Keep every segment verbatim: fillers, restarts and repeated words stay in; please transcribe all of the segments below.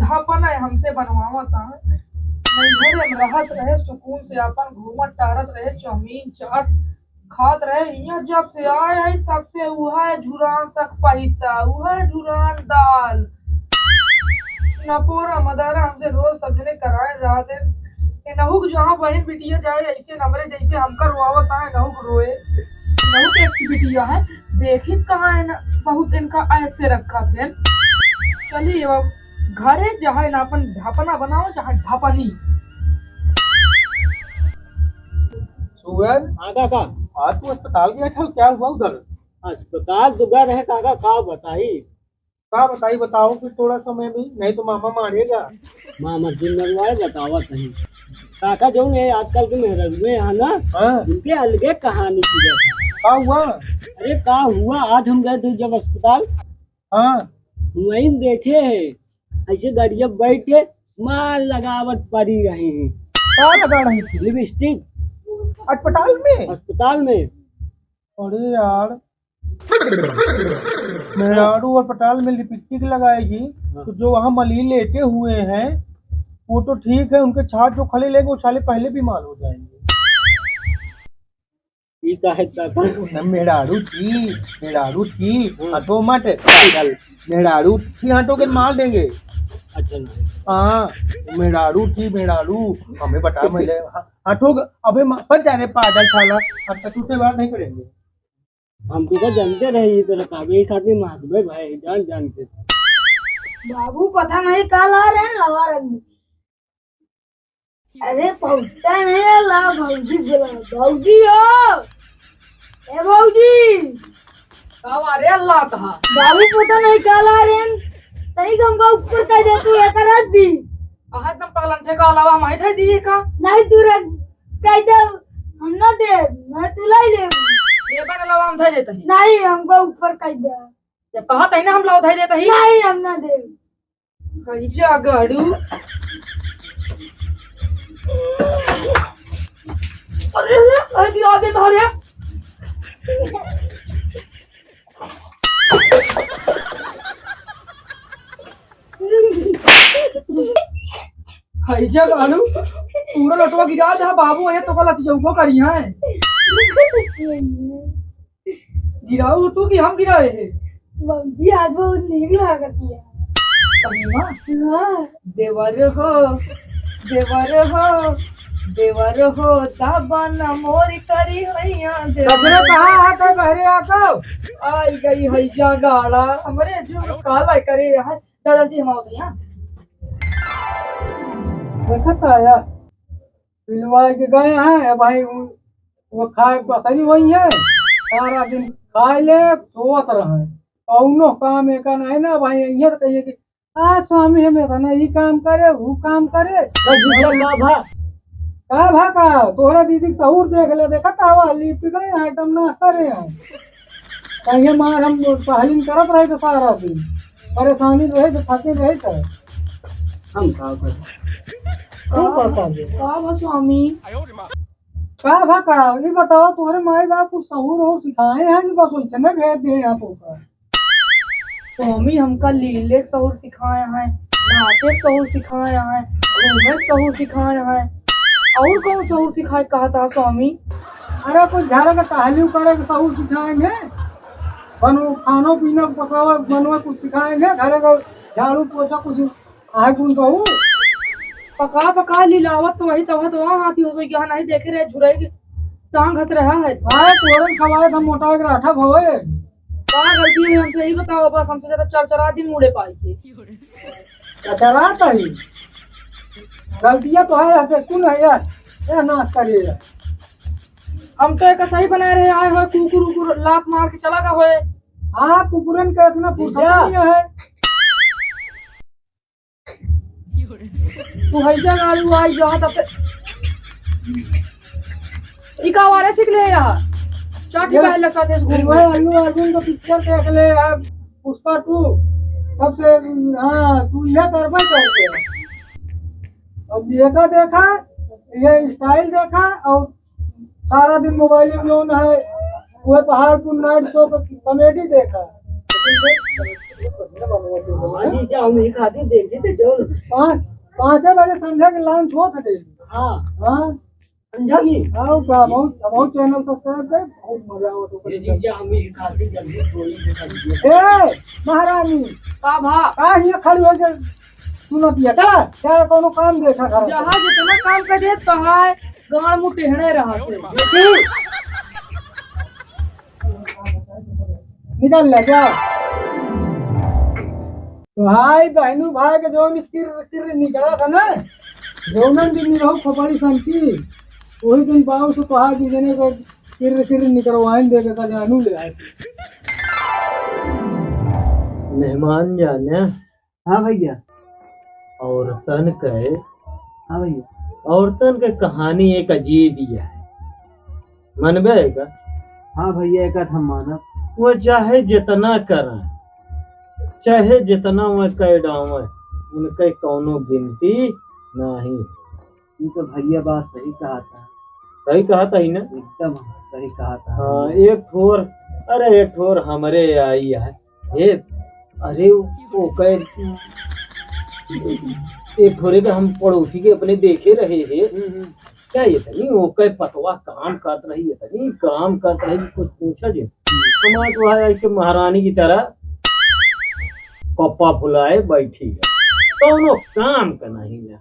अपन है, हमसे बनवावत है। नैहरे में रहत रहे, सुकून से अपन घूमत टहरत रहे, चाउमीन चाट खात रहे। हियाँ जब से आए है, तब से उहै झुरान सक पहिता, उहै झुरान दाल। नपोरा मदारा हमसे रोज सब जने कराए रहत है। एनहू के जहाँ बहिन बिटिया जाए, ऐसे नमरे जैसे हमका रोआवत है, एनहू के रोए। एनहू के एक बिटिया है, देखी कहाँ है ना, बहुत दिन का ऐसे रखा थे। चलिए अब घरे चाहे ना अपन ढापना बनाओ, चाहे ढापनी। सुअर, हाँ काका। आज तू अस्पताल गया था, क्या हुआ उधर? अस्पताल तो गए रहे काका, का बताई? का बताई, बताओ फिर थोड़ा समय भी, नहीं तो मामा मारेगा। मामा जिन लगवाए बतावत नहीं। काका जौन है आजकल के मेहररुए हैं ना, हाँ। उनके अलगे कहानी की है। का हुआ? अरे का हुआ, आज हम गए थे जब अस्पताल, हाँ। वहीं देखे है ऐसे गाड़िया बैठ के मार लगावत पड़ी रही हैं। का लगा रही थी? लिपस्टिक। अस्पताल में? अस्पताल में। अरे यार, मेहरारू अस्पताल में लिपस्टिक लगाएगी, हाँ। तो जो वहाँ मरीज लेटे हुए हैं, वो तो ठीक है, उनके साथ जो खड़े लेंगे, वो साले पहले बीमार हो जाएंगे। ई का है, का, का? मेहरारू थी, मेहरारू थी, हाँ। हटो मत, पागल। मेहरारू थी, हटो के मार देंगे। अच्छा, नहीं। हाँ, मेहरारू थी, मेहरारू, हमें बता, मैं ले, हाँ, हटो, अबे मा-, बच जा रे पागल साला, अब तक तुझसे बात नहीं करेंगे। हम तो का जानते रहे, ये तो रकाबे ही खातिर मारबे भाई, जान, जान के। बाबू, पता नहीं का ला रहे हैं, लवा रंग। अरे, पहुँचता नहीं है, ला भौजी बुला। भौजी हो, ए भौजी। का वा रे अल्लाह तहा? बाबू पता नहीं का ला रहे हैं, तई हमका ऊपर कह दे, तू एक रख दी। अहा एकदम पालन थे का अलावा हम आई थे दी का? नहीं, तू रख, कह दे, हम ना दे, मैं तू लाई ले। ये बन अलावा हम धर देते हैं। नहीं, हमका ऊपर कह दे। ये कहा तही ना हम लाओ धर देते ही। नहीं, हम ना दे। कहीं जा गाड़ू। अरे, अरे, अरे, आगे धरे। हई जा गाड़ू, पूरा लोटवा गिरा दे, बाबू, ये तो गलत जौको करी है। गिराऊ तू कि हम गिराए हैं? भौजी, आज बहुत नीक लागत है। सही में? हाँ। देवर हो, देवर हो, देवर हो, दाबन मोरी करी हैया, देवर कचरा कहाँ हो। है तो बहरे आको? आई गई है जा गाड़ा, हमरे जो काला करे है, दादा जी हम आओ यहाँ। देखत आया, पिलवा के गए हैं, अब भाई वो खाए पसरी वही है, सारा दिन खाए ले, सोवत रहे। कौनो काम एका नहीं ना भाई, इहे तो कहिए कि "आ स्वामी, हम एतना ई काम करे, ऊ काम करे।" तो दीदी का भा? का भा का? तोहरा दीदी के सहूर देख ले, देखा का हुआ, लिपट गए हैं, एकदम नाश्ता रहे हैं। कहिए मार हम पहलिन करत रहे तो सारा दिन, परेशानी रहे तो थके रहे तो। हम का करें? तू का कर दे? का बा स्वामी? का भा का? ये बताओ, तोहरे माई बाप कुछ सहूर और सिखाए हैं कि बस वैसे न भेज दिए हैं तोका? स्वामी हमका लीले के सहूर सिखाए हैं, नाचे के सहूर सिखाए हैं, घूमे के सहूर सिखाए हैं, और कौन सहूर सिखाए कहता स्वामी? अरे कुछ घर का टहली करे के सहूर सिखाएंगे, बनो खानो पीना पकावे बनवे कुछ सिखाएंगे, घर का झाड़ू पोछा कुछ आए कुल कहू। पका पका लिलावत तो वही तवा तो वहाँ हाथी हो गई, यहाँ नहीं देखे रहे, झुरई के टांग हंस रहा है। आए तोरन खवाए था मोटा के राठा भवे। का गलती हुई हमसे, यही बताओ बस, हमसे ज्यादा चार चार दिन मुड़े पाई थे। चचरा तही। गलतियाँ तो है, हते तू नहीं यार। ए नाश करिए यार। हम तो एक सही बना रहे आए हो, कुकुर उकुर लात मार के चला गया होए। हाँ, कुकुरन का इतना फुर्सत भैया। नहीं है। तू हैजा गाड़ू आई जहाँ तक। ई का वारे सीख ले यहाँ। चाटी ये पहले साथे से घूम। वह अल्लू अर्जुन का पिक्चर देख ले यार, पुष्पा टू। तब से, हाँ, तू यह करबे करते। अब ये का देखा, ये स्टाइल देखा और सारा दिन मोबाइल में on है, वह पहाड़पुर नाइट शो पर कॉमेडी देखा। हाँ, जीजा, हम ही खातिर देखे थे, जो पाँच, पाँचे बजे संझा के launch होत हटे। हाँ। हाँ। संझा की? हाँ, का बहुत, बहुत channel subscribe कर, बहुत मजा आवत है। ये जीजा, हम ही खातिर जल्दी सोई देखा दीजिए। ए, महारानी। का भा? का हियाँ खड़ी हो के सुनत हिया? चला, चला, कोनो काम देखा घर। जहाँ जितना काम कर दे, तहाँ गाँड़ मुँह टेढ़े रहा से। निकल ले, जा। भाई, बहनू, भाई के जौन किर, किर निकला था ना, जौनन दिन निरहू खोपड़ी संती, वही दिन बाबू से कहा कि जने को किर, किर निकलवाइन दे के जानू ले आए। मेहमान जाने। हाँ भैया। औरतन के हाँ भैया। औरतन के कहानी एक अजीब ही है। मनबे है का? हाँ भैया, एक आध हम मानब। वो चाहे जितना करें, चाहे जितना वो कह डावें, उनके कौनो गिनती नहीं। ये तो भैया बात सही कहा था। सही कहा था ही ना? एकदम सही कहा था। हाँ, एक ठोर, अरे एक ठोर हमरे आई है। ए, अरे, ओके, एक ठोरे के हम पड़ोसी के अपने देखे रहे हैं। हम्म, हम्म। क्या ये तनी ओके पतवा काम करत रही है, तनी काम करत रही, कुछ पूछा जे। हमारे तो है ऐसे महारानी की तरह कप्पा फुलाए बैठी है, कौनो काम का नहीं है।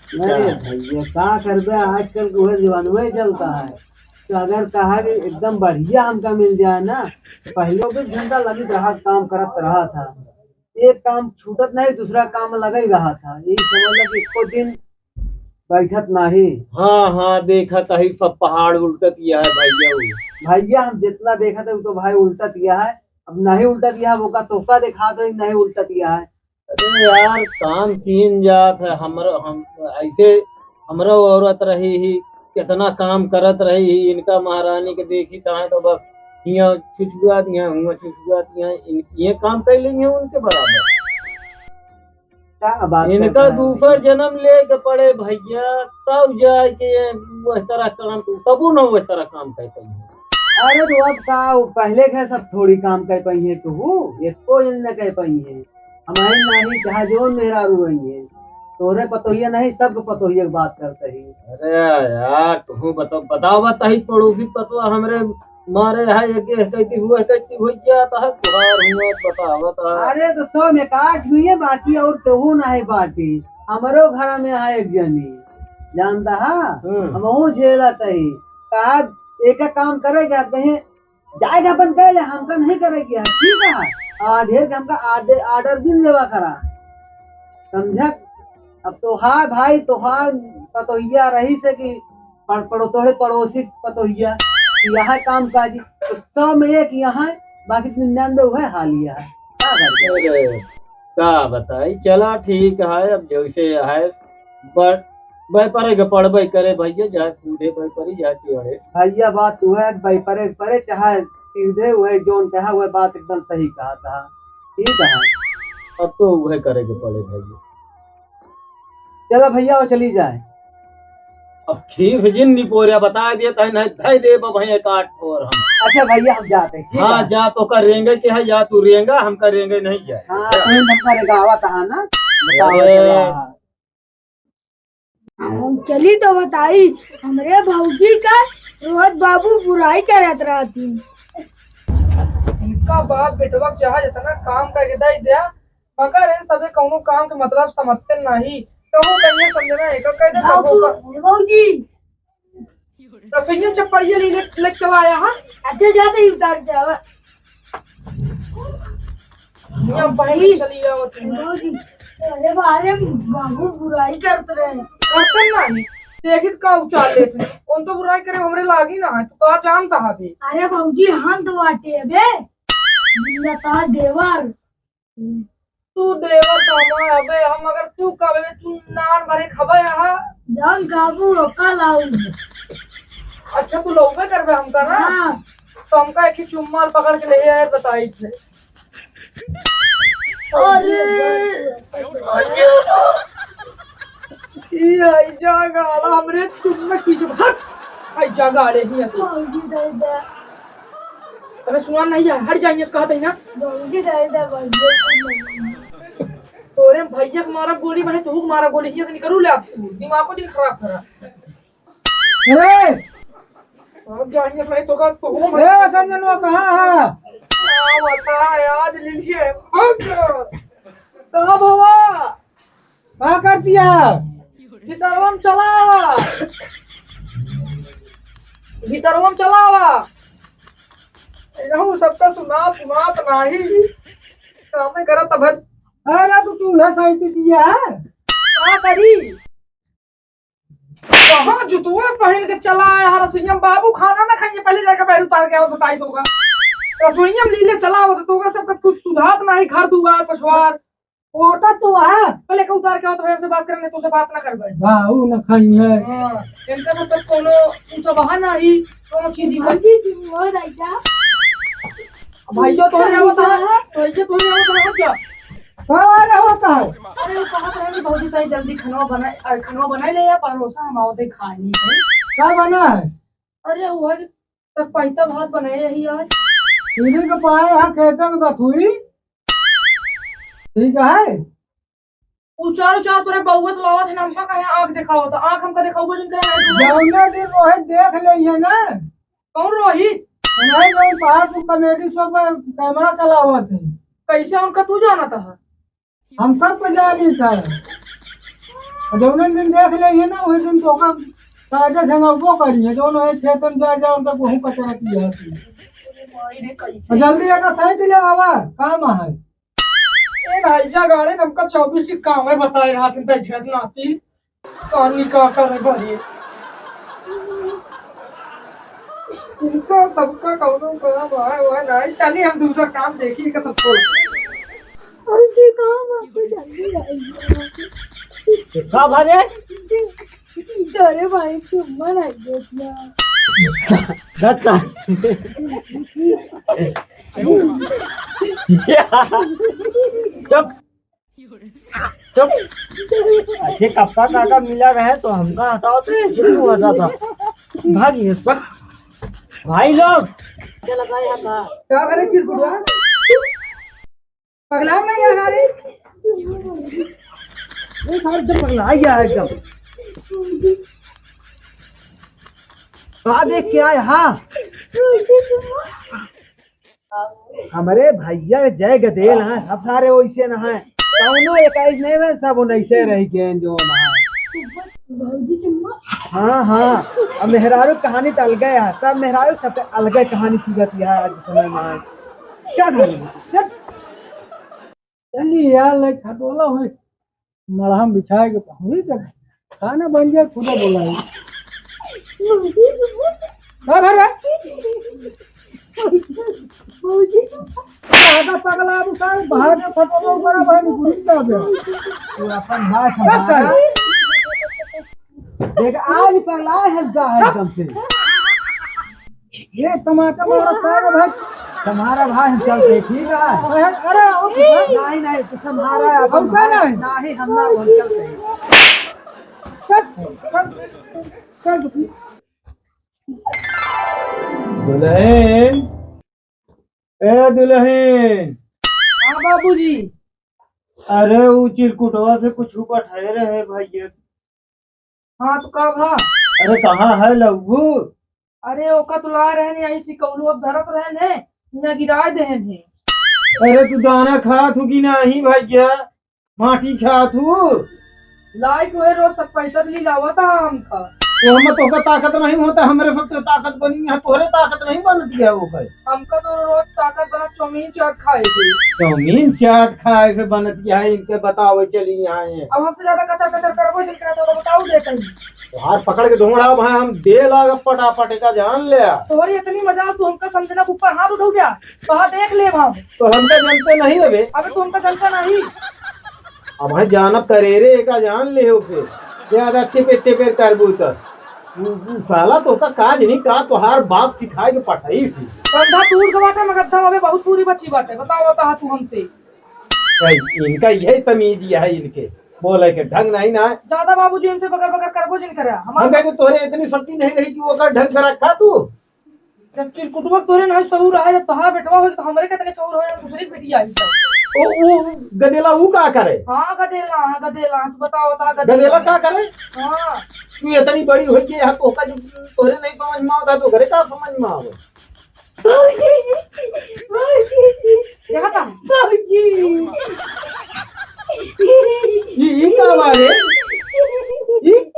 अरे भैया, का करबे, आजकल के उहे जमानवे चलता है। तो अगर कहा कि एकदम बढ़िया हमका मिल जाए ना, पहले चौबीस घंटा लगी रहा, काम करत रहा था, एक काम छूटत नहीं, दूसरा काम लगा ही रहा था। यही समझ लो कि एको दिन बैठत नहीं। हाँ, हाँ, देखत ही सब पहाड़ उल्टत गया है भैया। भैया, हम जितना देखत है, वो तो भाई उल्टत गया है। अब नहीं उल्टत गया है, वो का तोहका देखा दो, नहीं उल्टत गया है। अरे यार, काम कीन जात है, हमरा, हम, ऐसे हमरा औरत रही ही, कितना काम करत रही ही, इनका महारानी के देखी तहाँ तो बस हियाँ छुछुआत, हियाँ हुआँ छुछुआत, हियाँ इन-, ये काम कर लेंगे उनके बराबर। क्या बात इनका करता है? दूसर जन्म ले के पड़े भैया, तब जाए के वह तरह काम, तबो न वह तरह काम कर पाई। अरे तो अब का, वो पहले के सब थोड़ी काम कर पाई है, तो वो एको जन न कर पाई है। हमारे नाही चाहे जौन मेहरारू रही है, तोहरे पतोहिया नहीं, सबके पतोहिया के बात करते ही। अरे यार, तू बताओ, बताओ, बताई पड़ोसी पतवा हमरे मारे है, एक, एक कहती हुआ, कहती हुई क्या था, तुहार हुआ, बताओ, बताओ। अरे तो सौ में काट हुई है, बाकी और केहू नाही बाटी। हमरो घर में है एक जनी, जानता है, हम्म। हमहू झेलत ही। कहा, एक काम करे क्या कहीं, जाएगा अपन कह ले, हमका नहीं करे के है, ठीक है? आ ढेर के हमका आडे-, order दिन लेवा करा, समझा? अब तोहार भाई, तोहार पतोहिया रही से कि पड़-, पड़ो-, तोहरे पड़ोसी पतोहिया, यहाँ काम काजी, तो सौ में एक यहाँ है, बाकी निन्यानवे वह हाल ही है। का करी? अरे, का बताई, चला ठीक है, अब जैसे है, पर व्यापारे के पड़बे करे भैया, चाहे सीधे व्यापारी, चाहे टेढ़े। भैया, बात तो है, व्यापारे के पड़े, चाहे सीधे, वह जौन कहा, वह बात एकदम सही कहा था। ठीक है। अब तो वह करे के पड़े भैया। चला भैया, वो चली जाए। अब खींच जिन निपोरिया बता दिए, तहे नहीं धई देब अब एक आठ ठोर हम। अच्छा भैया, हम जाते हैं, ठीक हाँ, है? जा, तोका रेंगे के है, जा तू रेंगा, हमका रेंगे नहीं जाए। हाँ, जा। तो हमका रेंगावा कहा ना, बताओ अरे। चला। हम चली तो बताई, हमरे भौजी का रोहत बाबू बुराई करत रहती। इनका बाप बेटवा के यहाँ जितना काम करके दे दिया, मगर इन सभी कौनो काम के मतलब समझते नहीं। कहूँ कहिए समझना है, कह दे बाबू, तबो का। अरे भौजी। रसोईया चप्पलिया ले, ले, ले चला आया, हाँ? अच्छा, जाते ही उतार के आवा। यहाँ बाहर चली आओ तुम। भौजी, अरे बारे बाबू बुराई करत रहे। करते नहीं। देखित का उचाल लेत हैं। कौन तो बुराई करे, हमरे लागी ना है। तू का जानता है बे? अरे भौजी, हम तो बाटे बे। जिंदा ता देवर। तू देवर तो हमार हबे, हम अगर तू कहबे, तू नान भरे खबे यहाँ। जौन कहबू, ओका लाऊ। अच्छा, तू लौबे करबे हमका ना? हाँ। तो हमका एक ही चुम्मा पकड़ के ले आए, बताई थे। अरे, ई आई जा गाड़ा हमरे चुम्मा पीछे हट। आई जा गाड़े ही ऐसे। भौजी दे दे। अबे सुनान नहीं है, हट जा, हियाँ से कहत है ना। जल्दी जाए दे, बस। तोरे भैया के मारा गोली, मैं तोहू के मारा गोली, हियाँ से निकलू ले आप तू, दिमाग को दिन खराब करा। अरे! अब जाएंगे सही तो का, तो ए, संजनवा, कहाँ है? क्या बता है, आज ले लिए। कहाँ बाबा? का कर दिया? भीतरवा में चलावा। भीतरवा में चलावा। रहू सबका सुनात, सुनात नाही। कामे करत अब। अरे, तू चूल्हा साइड दिया है? का करी? कहाँ जुतुआ पहन के चला आया है रसोईया में? बाबू खाना ना खाइए, पहले जाके पैर उतार के आओ, बताई तोका। रसोईया में लीले चला हो तो तोका सबका कुछ सुधात नाही, घर दुआर पछवार। वो तो तू है। पहले के उतार के आओ तो हमसे बात करेंगे, तुझसे बात ना करबे। बाबू ना खाई है। हाँ, इनका सब तो कोनो, तू सब वहाँ नाही, कोनो चीज ही हाँ जी, जी, हो रहा है क्या? भैया तो हो रहा होता है, भैया तो हो रहा होता है क्या? का वाला होता है? अरे, वो कहत रहे कि भौजी, तनी जल्दी खनवा बनाए, अ, खनवा बनाए ले या परोसा, हम आवत है खाए नहीं कहीं। का बना है? अरे, वो है कि चकपैता भात बनाए यही आज। इन्हीं के पाए यहाँ खेतन बथुई। ठीक है? उचार, उचार तोरे बउआ तो लावत है ना, हमका कहे आँख देखावत, आँख हमका देखावबो नहीं करे ना। जौने दिन रोहित देख लेइहे ना। कौन रोहित? नहीं, नहीं, पहाड़ पर comedy show पर camera चलावत है। कैसे उनका तू जानत है? हम सब पे जानी था। जौने दिन देख लेइहे ना, वही दिन तो ओकर कायदे से ना वो करिए, जौन है खेतन जा, जा, उनका गेहूं कचरा किया है। अरे माई रे, कैसे? जल्दी एका सही ले आवा, काम है। ए भाई, जा गाड़ी हमका चौबीस ची काम है, बताए रहा था, दहिजरत नाती। पानी का करे भरी। इनका सबका कौनो काम है, वह नहीं। चलिए, हम दूसरा काम देखी, इनका सबको। उनके काम आपको जल्दी आइए। का भरे? अरे भाई, चुम्मा नहीं देतिया। दत्ता। चुप। चुप। ऐसे कप्पा काका मिला रहे तो हमका हंसावत रहे, ऐसे क्यों हंसा था? भाग ये, भाग। भाई लोग। क्या करे चिरकुटवा? पगला नहीं है रे? ये सारे एकदम पगला ही है एकदम। का देख के आए, हाँ? हमरे भैया जय गदेल हैं, सब सारे वैसे न हैं। कौनो इक्कीस नहीं है, सब उन्नीसे रह गए हैं जो न हैं। हाँ, हाँ, अब मेहरारू कहानी तो अलगे है, सब मेहरारू सब अलगे कहानी सुनत है आज के समय में। क्या करें? चल। चलिए यार, लाइक खटोला होई, मलहम बिछाए के पहुंची जब खाना बन जाए, खुदा बोलाई। का भरे? ज्यादा पगला, अब सारे बाहर के खटोला ऊपर अब हम घुस जाबे। तू अपन बात का हमारा। कर? देख, आज पगला है, हंसदा है एकदम से। ये तमाचा मारा का रे भाई? तुम्हारा भाई हम चलते हैं, ठीक है? अरे, अरे, और कुछ है? नहीं, नहीं, तो तुम्हारा है, और अपन का भाई। नहीं? नहीं, हम ना, हम चलते हैं। चल, चल, चल, दुखी। दुल्हन, ए दुल्हन। हाँ बाबूजी। अरे, उ चिरकुटवा से कुछ बठे रहे भैया। हाँ, तो का भा? अरे, कहाँ है लहू? अरे, ओका तो ला रहे ने, यही सिकौलू अब धरत रहे ने, न गिराए देहे ने। अरे, तू दाना खात हू कि नाही भैया? माटी खात हू? लाई तो है, रोज सब पैसा ली लावत है हमका। तो हम तोहका ताकत नहीं होता, हमरे फक्त ताकत बनी है, तोहरे ताकत नहीं बनती है वो भाई। हमका तो रोज ताकत बना चाउमीन चाट खाए के। चाउमीन चाट खाए के बनत क्या है, इनके बतावे चली आए हैं। अब हमसे ज्यादा कचर कचर करबो जिन करा तो बताऊ देते हैं। तोहार पकड़ के ढोंढा भाई, हम दे लाग पटापट का जान ले। तोहरी इतनी मजाल, तू हमका समझना के ऊपर हाथ उठा गया, कहा देख ले हम। तो हमका जानते नहीं हवे। अबे तू हमका जानता नहीं। अब है जानब करेरे का जान ले हो के। ज्यादा टिपेर टिपेर करबू त। उ, उ साला तोहका काज नहीं का, तोहार बाप सिखाए के पठाई थी। कंधा टूट के बाटे, मगर दम अबे बहुत पूरी बची बाटे। बताओ, बता तू हमसे। भाई, इनका यही तमीज है इनके। बोले के ढंग नहीं ना। ज्यादा बाबूजी इनसे बकर बकर करबो जिन करे। हम हमारे कहे तो तोहरे इतनी शक्ति नहीं रही कि वो कर ढंग से रखा तू। जब चिरकुटवा तोरे नाहीं सहूर रहा, जब तोहार बेटवा होई, तो हमरे के तने सहूर होई, दूसरे के बेटी आई तो। ओ, ओ, गदेला ऊ का करे? हाँ, गदेला, हाँ, गदेला, तू बताओ, बता, गदेला। गदेला का करे? हाँ। तू इतनी बड़ी होई के यहाँ तोहका जो तोहरे नहीं समझ में आवता, तो घरे का समझ में आवे? बाबूजी, बाबूजी, देखा था? बाबूजी। ई, ई का बा रे? ई?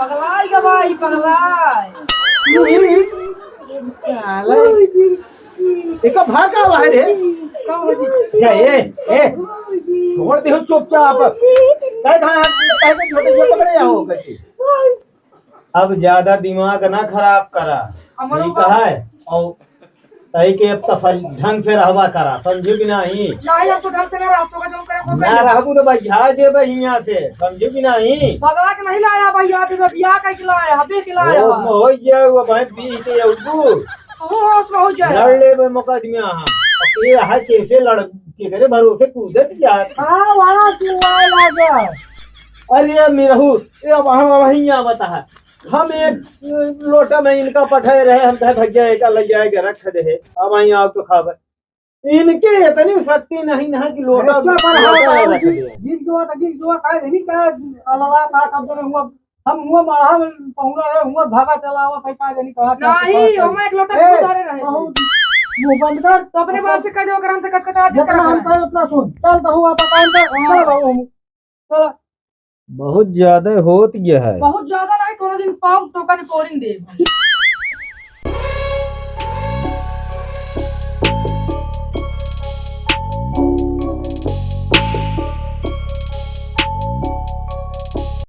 पगलाई का भाई, पगलाई। ई, ई, साला। एका भा का बा रे? का हो जी? क्या ए, ए? छोड़ दे चुपचाप। कहे था, कहे तो छोटे से पकड़े आओ करके। अब ज्यादा दिमाग ना खराब करा। हमरो ठीक बा। है? और तई के अब तफल ढंग से रहवा करा, समझू कि नहीं? नहीं, हम तो ढंग से ना रहब, तो का जौन करे, को ना करे। रहबू तो बहिया देबे हियां से, समझू कि नहीं? पगला के नहीं लाया भैया, तो बियाह करके लाया, हबे के लाया। होश में हो गया, वो भाई पी के अब्बू। तू होश में हो जाए। लड़ लेबे मुकदमा हम। अब ये है कैसे लड़, के करे भरोसे कूदत क्या? हाँ, वाह, चिल्लाए लागा। अरे मिरहू, ये अब हम वहीं यहाँ बता है। हम एक लोटा में इनका पठाए रहे, हम कहे, "भैया, एका लइ जाए के रख दे, अब आई आप तो खाबे।" इनके इतनी शक्ति नहीं ना कि लोटा, अरे, चुप रहो, लोटा में बाबू रख जी। दे। गिर गया तो गिर गया, काहे नहीं, काहे अलला था, सब जने हुआ, हम हुआ माढ़ा में पहुना रहे, हुआ धागा चलावा था, काहे नहीं, कहाँ था, नहीं, कहाँ था। हमें एक लोटा ए, दूध आ रहे रहे। बहुत मुंह बंद कर। तो अपने बाप से कह दो, अगर हमसे कचकचा जितना हम करें, उतना सुन। चल, तो हुआ पता नहीं, हाँ। चल, बाबू, हम, चल। बहुत ज्यादा होत गया है। बहुत ज्यादा नहीं, कोनो दिन पाँव टोका ने पोरिन दे।